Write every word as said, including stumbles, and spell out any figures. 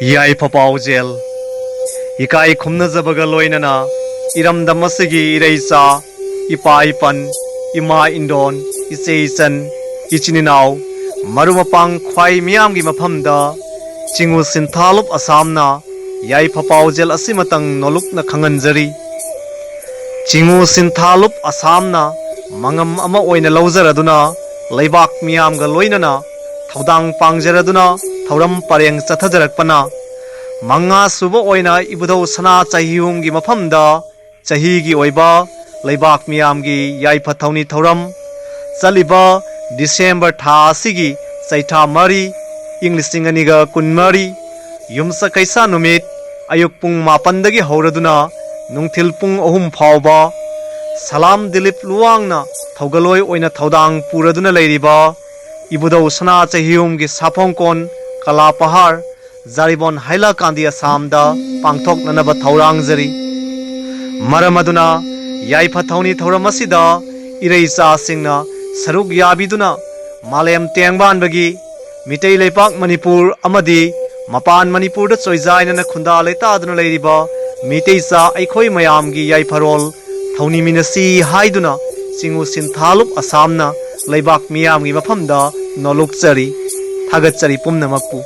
ꯌꯥꯏꯐ ꯄꯥꯎꯖꯦꯜ꯫ ꯏꯀꯥꯏ ꯈꯨꯝꯅꯖꯕꯒ ꯂꯣꯏꯅꯅ ꯏꯔꯝꯗꯝ ꯑꯁꯤꯒꯤ ꯏꯔꯩꯆꯥ, ꯏꯄꯥ ꯏꯄꯟ, ꯏꯃꯥ ꯏꯟꯗꯣꯟ, ꯏꯆꯦ ꯏꯆꯟ, ꯏꯆꯤꯟ ꯏꯅꯥꯎ, ꯃꯔꯨꯞ ꯃꯄꯥꯡ ꯈ꯭ꯋꯥꯏ ꯃꯤꯌꯥꯝꯒꯤ ꯃꯐꯝꯗ ꯆꯤꯡꯉꯨ ꯁꯤꯟꯊꯥꯂꯨꯞ ꯑꯁꯥꯝꯅ ꯌꯥꯏꯐ ꯄꯥꯎꯖꯦꯜ ꯑꯁꯤꯃꯇꯪ ꯅꯣꯂꯨꯛꯅ ꯈꯪꯍꯟꯖꯔꯤ꯫ ꯆꯤꯡꯉꯨ ꯁꯤꯟꯊꯥꯂꯨꯞ ꯑꯁꯥꯝꯅ ꯃꯉꯝ ꯑꯃ ꯑꯣꯏꯅ ꯂꯧꯖꯔꯗꯨꯅ ꯂꯩꯕꯥꯛ ꯃꯤꯌꯥꯝꯒ ꯂꯣꯏꯅꯅ ꯊꯧꯗꯥꯡ ꯄꯥꯡꯖꯔꯗꯨꯅ ꯊꯧꯔꯝ ꯄꯔꯦꯡ ꯆꯠꯊꯖꯔꯛꯄꯅ ꯃꯉꯥ ꯁꯨꯕ ꯑꯣꯏꯅ ꯏꯕꯨꯙꯧ ꯁꯅꯥ ꯆꯍꯤꯍꯨꯝꯒꯤ ꯃꯐꯝꯗ ꯆꯍꯤꯒꯤ ꯑꯣꯏꯕ ꯂꯩꯕꯥꯛ ꯃꯤꯌꯥꯝꯒꯤ ꯌꯥꯏꯐ ꯊꯧꯅꯤ ꯊꯧꯔꯝ ꯆꯠꯂꯤꯕ ꯗꯤꯁꯦꯝꯕꯔ ꯊꯥ ꯑꯁꯤꯒꯤ ꯆꯩꯊꯥ ꯃꯔꯤ, ꯏꯪ ꯂꯤꯁꯤꯡ ꯑꯅꯤꯒ ꯀꯨꯟꯃꯔꯤ, ꯌꯨꯝꯁꯀꯩꯁꯥ ꯅꯨꯃꯤꯠ ꯑꯌꯨꯛ ꯄꯨꯡ ꯃꯥꯄꯟꯗꯒꯤ ꯍꯧꯔꯗꯨꯅ ꯅꯨꯡꯊꯤꯜ ꯄꯨꯡ ꯑꯍꯨꯝ ꯐꯥꯎꯕ ꯁꯂꯥꯝ ꯗꯤꯂꯤꯞ ꯂꯨꯋꯥꯡꯅ ꯊꯧꯒꯜꯂꯣꯏ ꯑꯣꯏꯅ ꯊꯧꯗꯥꯡ ꯄꯨꯔꯗꯨꯅ ꯂꯩꯔꯤꯕ ꯏꯕꯨꯙꯧ ꯁꯅꯥ ꯆꯍꯤꯍꯨꯝꯒꯤ ꯁꯥꯐꯣꯡꯀꯣꯟ ꯀꯂꯥ ꯄꯍꯥꯔ ꯖꯥꯔꯤꯕꯣꯟ ꯍꯥꯏꯂꯥꯀꯥꯟꯗꯤ ꯑꯁꯥꯝꯗ ꯄꯥꯡꯊꯣꯛꯅꯅꯕ ꯊꯧꯔꯥꯡꯖꯔꯤ꯫ ꯃꯔꯝ ꯑꯗꯨꯅ ꯌꯥꯏꯐ ꯊꯧꯅꯤ ꯊꯧꯔꯝ ꯑꯁꯤꯗ ꯏꯔꯩꯆꯥꯁꯤꯡꯅ ꯁꯔꯨꯛ ꯌꯥꯕꯤꯗꯨꯅ ꯃꯥꯂꯦꯝ ꯇꯦꯡꯕꯥꯟꯕꯒꯤ ꯃꯤꯇꯩ ꯂꯩꯄꯥꯛ ꯃꯅꯤꯄꯨꯔ ꯑꯃꯗꯤ ꯃꯄꯥꯟ ꯃꯅꯤꯄꯨꯔꯗ ꯆꯣꯏꯖꯥꯏꯅꯅ ꯈꯨꯟꯗꯥ ꯂꯩꯇꯥꯗꯨꯅ ꯂꯩꯔꯤꯕ ꯃꯤꯇꯩꯆꯥ ꯑꯩꯈꯣꯏ ꯃꯌꯥꯝꯒꯤ ꯌꯥꯏꯐꯔꯣꯜ ꯊꯧꯅꯤꯃꯤꯟꯅꯁꯤ ꯍꯥꯏꯗꯨꯅ ꯆꯤꯡꯉꯨ ꯁꯤꯟꯊꯥꯂꯨꯞ ꯑꯁꯥꯝꯅ ꯂꯩꯕꯥꯛ ꯃꯤꯌꯥꯝꯒꯤ ꯃꯐꯝꯗ ꯅꯣꯂꯨꯛꯆꯔꯤ꯫ ꯊꯥꯒꯠꯆꯔꯤ ꯄꯨꯝꯅꯃꯛꯄꯨ꯫